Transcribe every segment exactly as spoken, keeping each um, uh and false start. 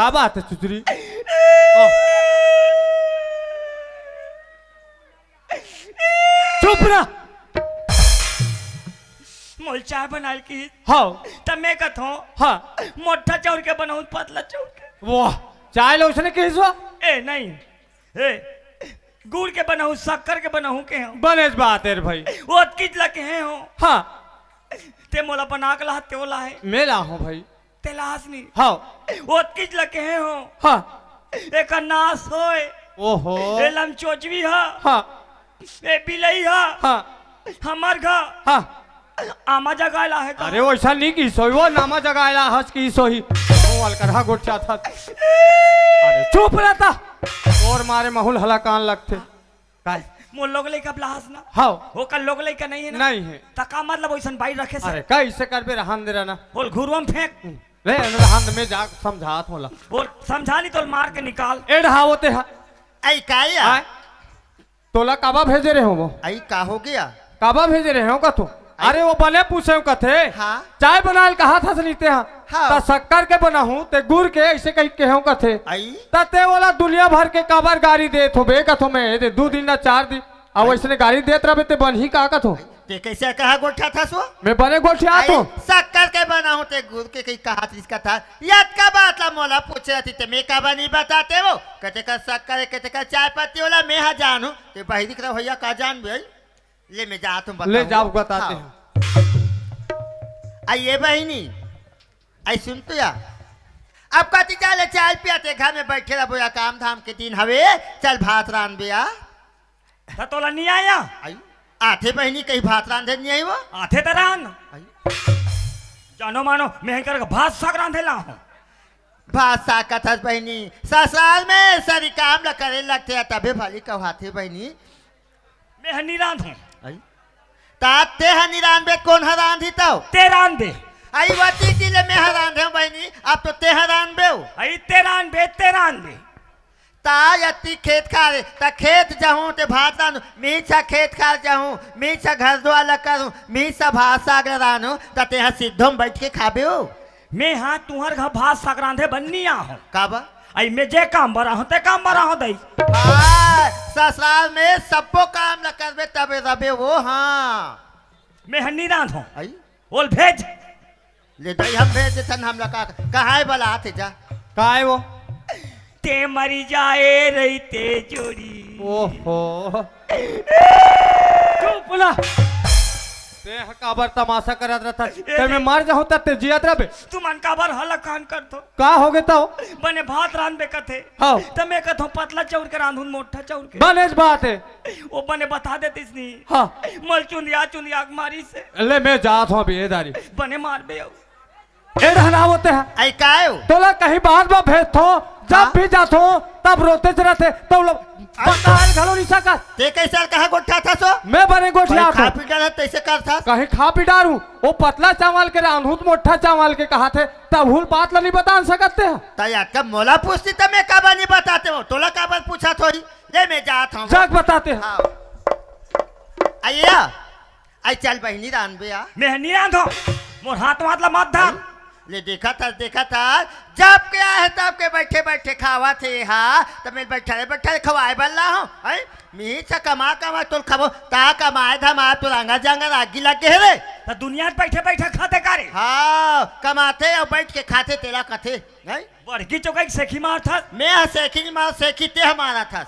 अब आते चुचरी। ओ। चुप रह। मोल चाय बनाल की। हाँ। त मैं कथों। हाँ। मोटा चाउर के बनाऊं, पतला चाउर के। वाह, चाय लो उसने कही सो? ए, नहीं। ए, गुड़ के बनाऊं, शक्कर के बनाऊं के हो? बनेच बात हे रे भाई। ओतकीच लगे हो। हाँ। ते मोला बना के लाह, ते ओला हे। मैं लाहूं भाई। ते लाहस नहीं। हाँ। ओतकीच लगे हो। हाँ। एकर नास होय। ओहो। ए लमचोचवी हा। हाँ। ए बिलई हा। हाँ। हमर घर। हाँ। आमा जगाय ला हे का? अरे वैसा नहीं की सोई, वो नामा जगाय ला हस की सोई। वो अलकरहा गोठियाथस। अरे चुप रहता। और मारे महुल हला कान लगथे। काय? मोर लोग लइका ब्लाहस ना। हाँ। ओकर लोग लइका नहीं हे ना? नहीं हे। त का मतलब वैसन बाई रखे से? अरे कैसे करबे, रहन दे रहना। बोल घुरुआ म फेंक। ले, रहन दे, मैं जा समझात होला। बोल समझा नहीं तो मार के निकाल। एड़ हा होते हा। आई काय या? आय? तोला काबा भेजे रहे हो वो? आई का हो गया? काबा भेजे रहे हो का तू? आई। अरे वो बने पूछे हो कथे। हाँ। चाय बनाल कहा था सनीते हा। हाँ। त शक्कर के बनाहूं, ते गुड़ के ऐसे कही के हो कथे। आई। त ते वाला दुनिया भर के काबर गारी देत हो बे कथो मैं, ए दे दू दिन ना चार दिन। अब आई। ऐसने गारी देत रहबे ते बनही का कथो? ते कैसे कहा गोठियाथस वो? मैं बने गोठियात आई, हो। शक्कर के बनाहूं ते गुड़ के कही कहा था इसका था। यतका बात ला मोला पूछे रहती ते मैं काबर नहीं बताते वो? कते का शक्कर हे, कते का चाय पत्ती वाला मैं हा जानू। ते बहिरी के भैया का जानबे? ले मैं जात हूं, ले बताऊं। जाओ, बताते हाँ। हैं। आ ये बहिनी, आई सुन तो या। अब कति जा ले चाय पिया, ते घर में बैठे रहबो या, काम धाम के दिन हवे, चल भात रांध बे या। त तोला नहीं आया? आई, आथे बहिनी कही भात रांधे नहीं आई वो? आथे त रांध। आई। जानो मानो, मैं कर भात साग रांधे ला हूं। भाषा कथस बहिनी, ससुराल में सरी काम ल करे लगथे, तभे भली कहाथे बहिनी। मैं ह नी रांधों। आई। ता ते ह नी रांधबे, कोन ह रांधी तव? ते रांधबे। आई वती ती ले मैं ह रांधें बहिनी, अब तो ते ह रांधबे। आई ते रांधबे, ते रांधबे। ता यति खेत खार, ता खेत जाहूं ते भात रांधूं, मीछा खेत खार जाहूं, मीछा घर दुआर ल करूं, मीछा भात साग ल रांधूं, ता ते ह सिद्धो म बैठ के खाबे ओ। मैं हा तुंहर घर भात साग रांधे बर नी आहूं। काबर? अई मैं जे काम बर आहूं, ते काम बर आहूं दई। हाँ, ससुराल में सब्बो काम ल करबे तबे रबे वो, हाँ। मैं ह नी रांधों। अई? ओल भेज। ले दई हम भेज देथन, हमला का, कहाँ हे बला आथे जा। काय वो? ते मरी जाए रहिते जोड़ी। ओहो। चुप ना। ते ह काबर तमाशा करत रहत? ए ते मैं मर जाहूं त ते जियत रहबे। तुमन काबर हलाकान करथो? का होगे तव? बने भात रांधबे कथे। हाँ। त मैं कथों पतला चाउर के रांधूं, मोटा चाउर के। बनेच बात हे। वो बने बता देतिस नी। हाँ। मल चुंदिया चुंदिया के मारिस हे। ले मैं जात हूं अभी ए दारी। बने मारबे अउ। ए रहना होते हैं। आई काय हो? तोला कहीं बाहर में भेजथों, जब हाँ। भी जाथों, तब रोतेच रहथे, तो लोग बताए घलो नहीं सकत। ते कैसे कहा गोठियाथस ओ? मैं बने गोठियाथों। खा पी डारत तैसे करथस। कहीं खा पी डारूं, वो पतला चावल के रांधूं त मोटा चावल के कहाथे, तब हुल बात ला नहीं बता सकत ते। त यार, कब मोला पूछती त मैं काबर नहीं बताते हो, तोला काबर पूछत होही, ले मैं जात हूं। जग बताते हैं। हाँ। आइया। आई चल बहिनी रांधबे आ। मैं ह नी रांधों। मोर हाथ वाथ ला मत धर। ले देखत हस, देखत हस, जब के आए हे तब के बैठे बैठे खावत हे हा, त मैं बैठल बैठल खवाए बर ला हूं, हैं? मीछा कमा कमा तोल खाबो, ता कमाए धमाए तोर आंगर जांगर आगी लग गे हे रे। त दुनिया म बैठे बैठे खाथे का रे? हाँ, कमाथे अउ बैठ के खाथे तेला कथे, हैं? बड़की चोकई के सेखी मारथस। मैं ह सेखी नी मार, सेखी ते ह मारथस।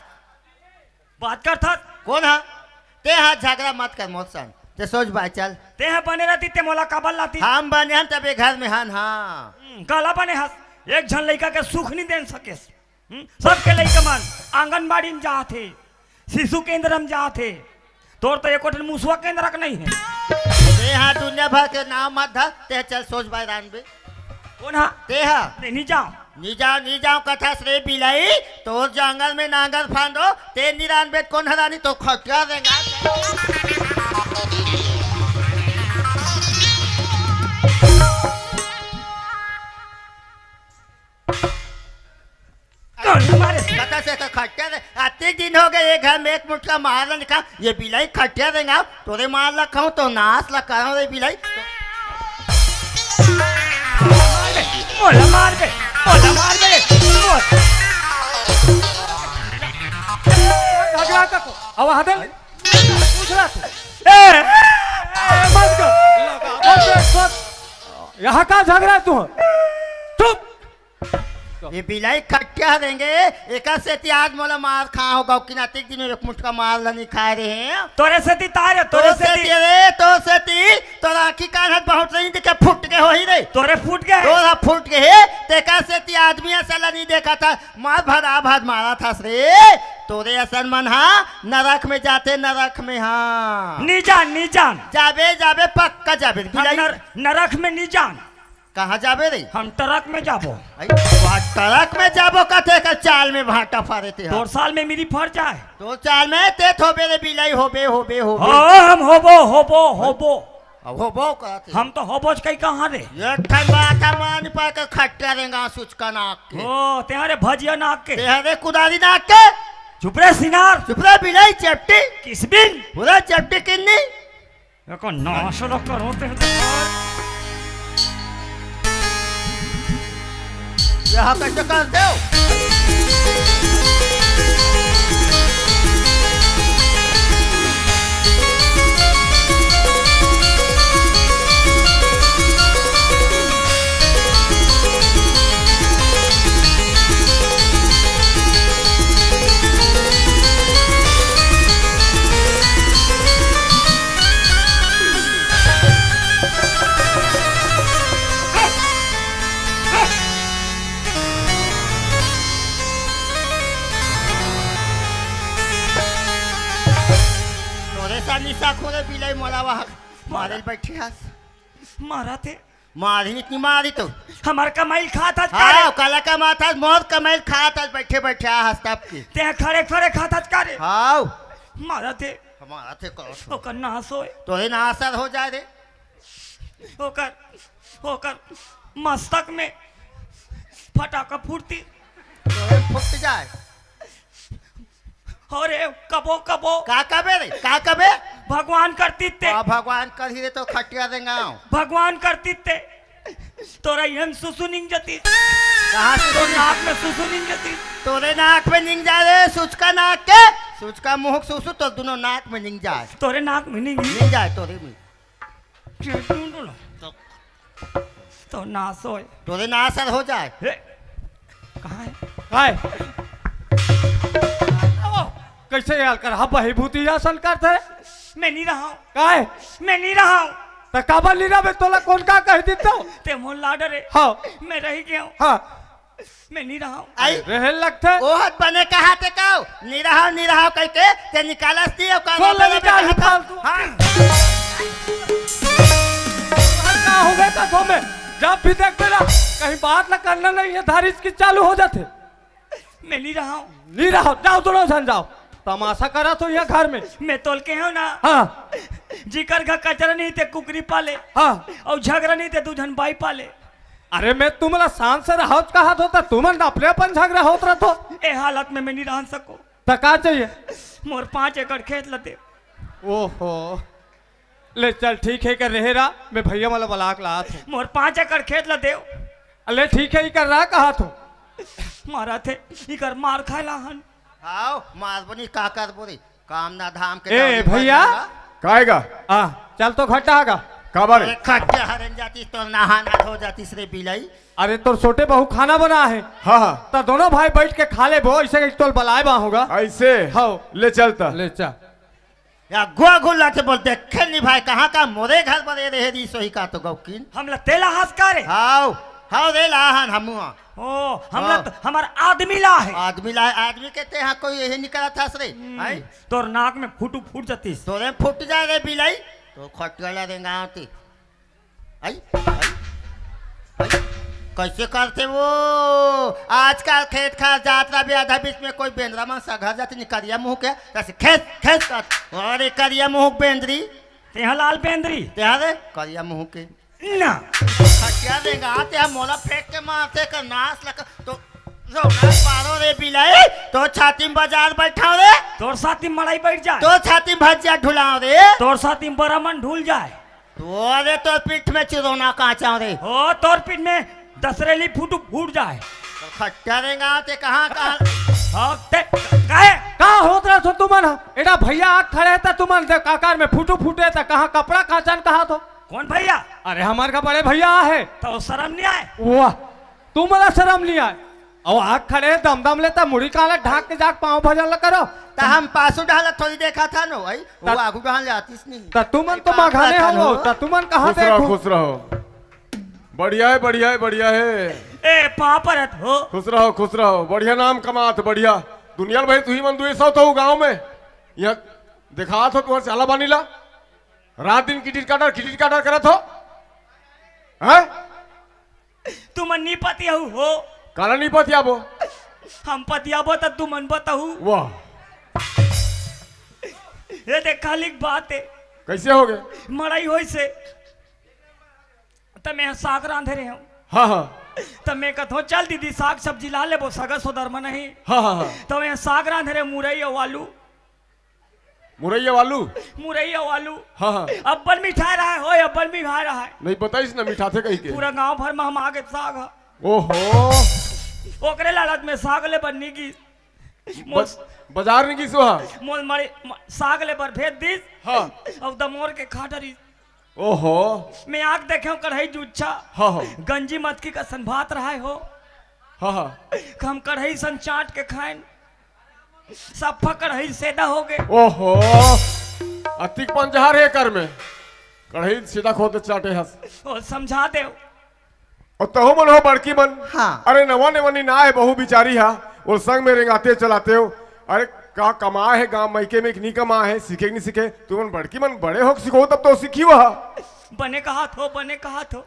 बात करथस। कोन हा? ते हा झगड़ा मत कर मोर संग। ते सोच बाय चल। ते हा बने रहती, ते मोला काबर लाती? हम बने हन तबे घर में हन, हाँ। हम्म, काला बने हस? एक झन लइका के सुख नी देन सकेस। हम्म, सबके लइका मन आंगनबाड़ी में जात हे, शिशु केंद्र में जात हे। तोर तो एको ठन मुसवा केंद्र के नहीं हे। ते हा दुनिया भर के नाम मत धर, ते चल सोच बाय रांधबे। कोन हा? ते हा। नहीं, नहीं जाओ। नी जाओ, नी जाओ कथस रे बिलाई, तोर जंगल में नांगर फांदो, ते नी रांधबे कोन हरानी तो खटिया देंगा। कोन मारे? कथस ए तो खटिया दे, अतेक दिन हो गे ये घर में एक मुठका मार ल निकाल, ये बिलाई खटिया देंगा। तोरे मार ला खाऊं तो नास ला कराऊं रे बिलाई। मोला मार बे, मोला मार बे। झगड़ा का को, अब हाथ ले। पूछ रहा तू। ए, ए, मत कर। मत कर, मत। यहाँ का झगड़ा तू? चुप। ये बिलाई खटिया देंगे, एकर सेती आज मोला मार खा हो गौ कि नातिक दिन में एक मुठका मार ल नहीं खाए रहे हैं। तोरे सेती तारे, तोरे तोरे सेती। सेती रे, तोरे सेती, तोरा आँखी कान हाथ बहुत नहीं दिखे, फूट के होही रे। तोरे फूट गए। तोरा फूट गए, तेकर सेती आदमी असल नहीं देखा था, मार भरा भात मारा था रे। तोरे असन मन हा नरक में जाते, नरक में हा। नी जान, नी जान। जाबे, जाबे, पक्का जाबे, हम बिलाई। नर-, नरक में नी जान। कहाँ जाबे रे? हम ट्रक में जाबो। आई, वहाँ ट्रक में जाबो कथे का चाल में भाटा फारे ते हा। तोर साल में मेरी फर जाए। तोर चाल में ते थोबे रे बिलाई होबे, होबे, होबे। हाँ, हम होबो, होबो, होबो। अब होबो कहते। हम तो होबो च कहीं कहाँ रे? एक ठन बात है, मान पा के खट्टा रेंगा सुचका नाक के। ओ, तेहरे भजिया नाक के। तेहरे कुदारी नाक के। चुप रे सिनार। चुप रे बिलाई चपटी। किस बिन? पूरा चपटी किन्नी। एको नाश लो करो ते तो। यहाँ कैसे कर दो? तोरे सा निशा खोले बिलाई मोला वहाँ मारे बैठे हस। मारा थे। मारी इतनी मारी तो। हमार कमाई खात हस का रे? हाँ, काला कमात हस, मोर कमाई खात हस, बैठे बैठे आ हस तब की। ते खड़े खड़े खात हस का रे? हाँ। मारा थे। हमारा थे कहो। ओकर नाश होए। तोरे नाश हो जाए रे। ओकर, ओकर मस्तक में फटाका फूटती। तोरे फूट जाए। अरे, कबो, कबो। का कबे रे? का कबे? भगवान करती ते। हाँ, भगवान करही रे तो खटिया देंगा। भगवान करती ते। तोरा इहन सुसु निंग जती। कहाँ सुसु तोर निंग? नाक में सुसु निंग जती। तोरे नाक में निंग जाए रे, सुचका नाक के। सुचका मुँह के सुसु तो दोनों नाक में निंग जाए। तोरे नाक में निंग। निंग जाए तोरे में। तो नाश होए। तोरे नाश हो जाए। हे, कहाँ है? काय? ओ, कैसे यार कर? हाँ, बही भूती आसन करते। मैं नहीं रहा हूँ। काय? मैं नहीं रहा हूँ। तो काबर नहीं रहा बे? तोला कौन का कह दी तो? ते मोर लाडर है। हाँ। मैं रह गया हूँ। हाँ। मैं नहीं रहा हूँ। आई। रहे लगथे। ओ हत बने कहा ते काओ, निरहाव, निरहाव कह के ते निकालस दी, ओकर कौन बाप रे निकाल बेटा निकाल तू? हाँ। का हो गया था सो में? जब भी देख बेला, कहीं बात ना करना नहीं है, धारिस की चालू हो जाते। मैं नहीं रहा हूँ। नहीं रहा, जाओ दोनों झन जाओ। तमाशा करा तो यहाँ घर में। मैं तोल के हूँ ना। हाँ। जिकर घर कचरा नहीं ते कुकरी पाले। हाँ। और झगड़ा नहीं ते दू झन बाई पाले। अरे मैं तुमला शांत से रहो कहा तो, तुमन अपने अपन झगड़ा होत रहतो। ए हालत में मैं नहीं रह सको। त का चाहिए? मोर पाँच एकड़ खेत ल दे। ओहो, ले चल ठीक है, कर रहे रा, मैं भैया वाला बलाक लात हूँ। मोर पाँच एकड़ खेत ल दे। अले ठीक है, इकर रहा कहा तो। मारा थे, इकर मार खाए ला हन। आओ, मार बनी का कर बोरी। काम ना धाम के ए, दौरी भैया। भर जाएगा। काएगा? आ, चल तो घटा आगा। काबर? अरे खट्टे हरन जातिस तो नहाना हो जातिस रे बिलाई। अरे तोर छोटे बहू खाना बना है। हाँ, हाँ। तो दोनों भाई बैठ के खा ले बो, ऐसे एक तोल बलाए बा होगा। ऐसे? हाँ। ले चलता। ले चल। या गुआ गुल्ला थे बोल, देखे नहीं भाई, कहाँ का मोरे घर बने रहे री सोही का तो गौकिन। हम ला तेला हंस का रे? हाव, हाव रे लाहन हमुआ। ओ, हम ला हाँ। तो, हमार आदमी ला है। आदमी ला है, आदमी के ते हाँ कोई यही निकला था सरे। हम्म, हैं? तोर नाक में फूटू फूट जातिस। तोरे फूट जाए रे बिलाई। तो खटगला रेंगावती। आई, आई, आई। कैसे करते वो? आजकल खेत खार जात रहा भी आधा बीच में कोई बेंदरा मन सघर जाते नहीं करिया मुँह के। तैसे खेस, खेस कर। अरे करिया मुँह के बेंदरी। तेहा लाल बेंदरी। तेहा रे करिया मुँह के। ना। खटिया देंगा, ते हम मोला फेंक के मारते कर नाश लगा। तो रोना पारो रे बिलाई, तो छाती में बाजार बैठाओ रे। तोर साथी मड़ाई बैठ जाए। तो छाती में भजिया ढुलाओ रे। तोर साथी में बरामन ढुल जाए। तो अरे तोर पीठ में चिरोना कांचाओ रे। ओ, तोर पीठ में दसरेली फूटू फूट जाए। तो फट्टा रेंगात हे, कहाँ, कहाँ? हाँ, ते, काहे? का होत रहा हो तुमन ह? एड़ा भैया आग खड़े हे त तुमन दे काकर में फुटू फूटे त कहाँ कपड़ा काचन कहा तो? कौन भैया? अरे हमर का बड़े भैया आहे। तो शर्म नहीं आए? वाह, तुमला शर्म नहीं आए? अउ आग खड़े हे, दम दम लेता मुड़ी काला ढाक के जाके पाँव भजन ल करो। त हम पासू डाला थोड़ी देखा था नो भाई, वो त आगू डाल जातीस नहीं। त तुमन तो पाँव माघाने हो, त तुमन कहाँ खुश रहो, देखो? खुश रहो। बढ़िया हे, बढ़िया हे, बढ़िया हे। ए, पाँव परत हो। खुश रहो, खुश रहो। बढ़िया नाम कमात, बढ़िया। दुनिया ल भाई तुही मन दुई सौ तो गाँव में। यहाँ देखात हो तुम्हार चाला बानी ला। रात दिन किटिर काटर, किटिर काटर करत हो। हैं? तुमन नी पतियाहू हो। काला नी पतियाबो? हम पतियाबो त तुमन बताहू। वाह। ये देख खाली एक बात हे। कैसे हो गए? मड़ई होइस हे। त मैं साग रांधे रहे हूँ। हाँ, हाँ। त मैं कहत हूँ, "चल दीदी, साग सब्जी ला लेबो, सगा सोदर मन नहीं।" हाँ, हाँ, हाँ। त मैं साग रांधे रहे, मुरई अउ आलू। मुरई अउ आलू? मुरई अउ आलू। हाँ, हाँ। अब्बल मिठाय रहा हे, ओए, अब्बल मिठाय रहा हे। नहीं बताइस ना मिठाथे कही के। पूरा गांव भर में हम आगे साग ह। ओहो। ओकरे लालच में साग ले बर नी गिस। मोल ब-, बाजार नी गिस वहाँ? मोल मरे, म-, साग ले बर भेज दिस। हाँ। अउ दमोर के खा डरिस। ओहो। मैं आग देखे हूँ कढ़ाई जुच्छा। हाँ, हाँ। गंजी मटकी कसन भात रहा हे हो। हाँ, हाँ। हम कढ़ाई सन चाट के खाएन। सफा कढ़ाई सेदा हो गए। ओहो। अतिक पंजहार हे कर में। कढ़ाई सीधा खोद चाटे हस। ओ समझा देव। अउ तहु मन हो बड़की मन। हाँ। अरे नवा नवा नी ना हे बहू बिचारी हा। वो संग में रेंगाते चलाते हो। अरे का कमाए हे गांव मइके में कि नी कमाए हे, सीखे कि नी सीखे? तुमन बड़की मन बड़े हो के सीखो तब तो सीखी वह। बने कहत हो, बने कहत हो।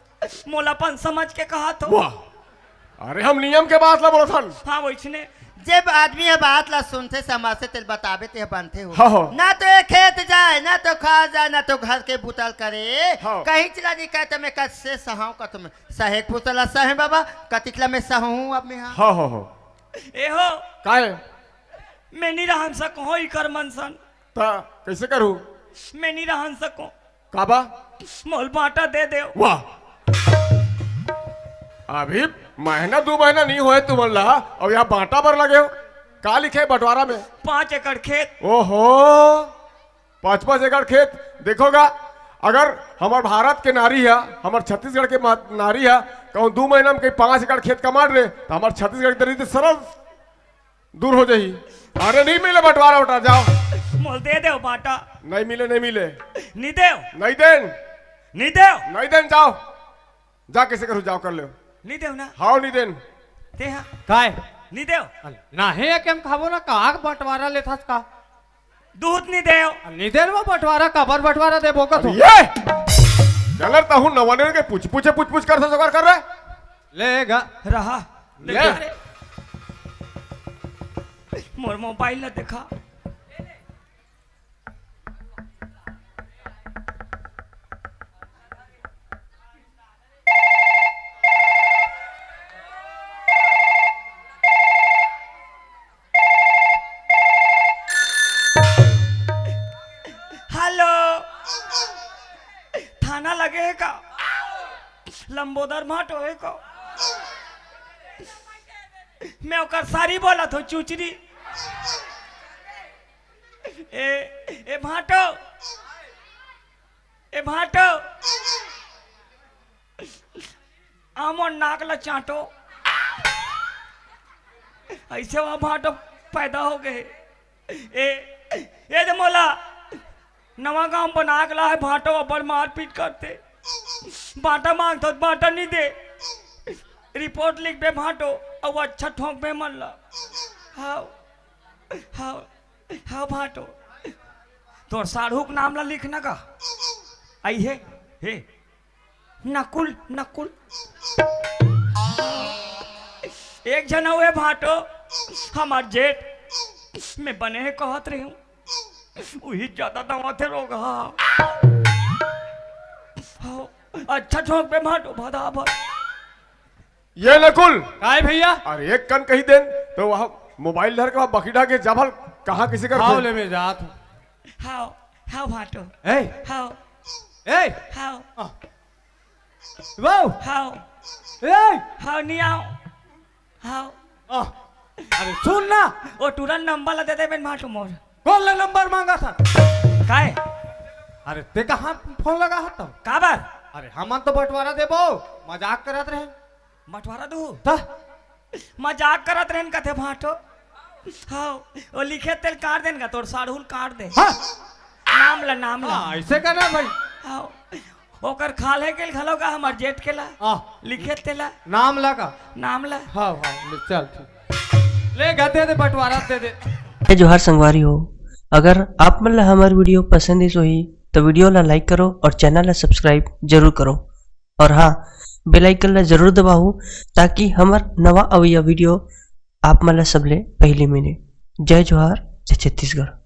मोला अपन समझ के कहत हो। वाह। अरे हम नियम के बात ला बोलत हन। हाँ, वइसने। जब आदमी ह बात ला सुनथे, समझथे, तेल बताबे ते ह बनथे हो। हाँ, हाँ। ना तो ये खेत जाए, ना तो खार जाए, ना तो घर के बुता ल करे। हाँ। कहीं चला नी कहे त मैं कइसे सहाऊं का तुम? सहे के पुतला सहे बाबा, कतिक ला मैं सहूं अब मैं हा। हाँ, हाँ, हाँ। ए हो। काहे? मैं नी रहन सकहूं इकर मन सन। त कइसे करहू? मैं नी रहन सकहूं। काबा? मोल बांटा दे देव। वाह। अभी महीना दू महीना नी होए तुमन ला, अउ यहाँ बांटा बर लगे हो। का लिखे हे बंटवारा में? पाँच एकड़ खेत। ओहो, पाँच पाँच एकड़ खेत। देखोगा, अगर हमर भारत के नारी हा, हमर छत्तीसगढ़ के मा-, नारी हा, कहूँ दू महीना में कहीं पाँच एकड़ खेत कमा ले, त हमर छत्तीसगढ़ के दरिद्र सरल दूर हो जाही। अरे नी मिले बंटवारा वंटवारा, जाओ। मोल दे देव बांटा। नी मिले, नी मिले। नी देव। नी देन। नी देव। नी देन, जाओ। जा कइसे करहू, जाओ कर लेव। नी देव ना। हाव नी देन। ते हा। काय? नी देव। अरे, नाही है कि हम खाबो ना, का बंटवारा लेथस का? दूध नी देव। नी देन वो बंटवारा, काबर बंटवारा देबो का तू? ये! चलर तहूँ नवा नवा के पूछ पूछे, पूछ पूछ करथस, ओकर कर रे। ले गा। रहा। ले। देखा रे। मोर मोबाइल ला देखा। हेलो, थाना लगे हे का? लंबोदर भाटो हे का? मैं ओकर सारी बोलत हो, चुचरी। ए, ए भाटो, ए भाटो, आ मोर नाक ल चाटो। अइसे वो भाटो पैदा हो गए। ए, ए दे मोला नवा गांव बना के ला हे भाटो, अब्बड़ मारपीट करथे। बांटा मांगथों, बांटा नी दे। रिपोर्ट लिखबे भाटो, अउ अच्छा ठोंकबे मन ला। हाव, हाव। हाँ भाटो, तोर साढ़ू के नाम ला लिख ना का। आई हे, हे, नकुल, नकुल। एक झन अउ हे भाटो, हमर जेठ, मैं बने हे कहत रहे हूँ, उही ज्यादा दवा थे रोग हा। हाँ, अच्छा ठोंकबे भाटो, भदा भद। ये नकुल। काय भैया? अरे एक कन कही देन, तो वहाँ मोबाइल धर के वहाँ बकिटा के जाभल कहाँ किसी कर हाव थे? ले मैं जात हूँ। हाव, हाव भाटो। ए? हाव। ए? हाव। आ। वाओ। हाव। ए? हाव, नहीं आओ। हाव। आह, अरे सुन ना। ओ टूरा नंबर ला दे दे बेन भांटो मोर। कौन ला नंबर मांगा था? काय? अरे ते कहाँ फोन लगा था तब? काबर? अरे हमन तो बंटवारा देबो, मजाक करत रहे। बंटवारा दू? त? मजाक करत रहेन कथे भांटो। हाँ, ओ लिखे तेल काट देन का, तोर साढ़ुल काट दे। हाँ। नाम ला, नाम ला। हाँ, ऐसे का ना भाई। हाँ, ओकर खाल्हे के घलो का हमर जेठ के ला। हाँ। लिखे तेला। नाम ला का? नाम ला। हाँ, हाँ, ले चल ठीक। ले गा दे दे, बंटवारा दे दे। जय जोहार संगवारी हो, अगर आप मन ला हमर video पसंद आइस होही तो video ला like करो और channel ला subscribe जरूर करो। और हाँ, bell icon ला जरूर दबाहू, ताकि हमर नवा अवइया video आप मन ला सबले पहिली मिले। जय जोहार, जय छत्तीसगढ़।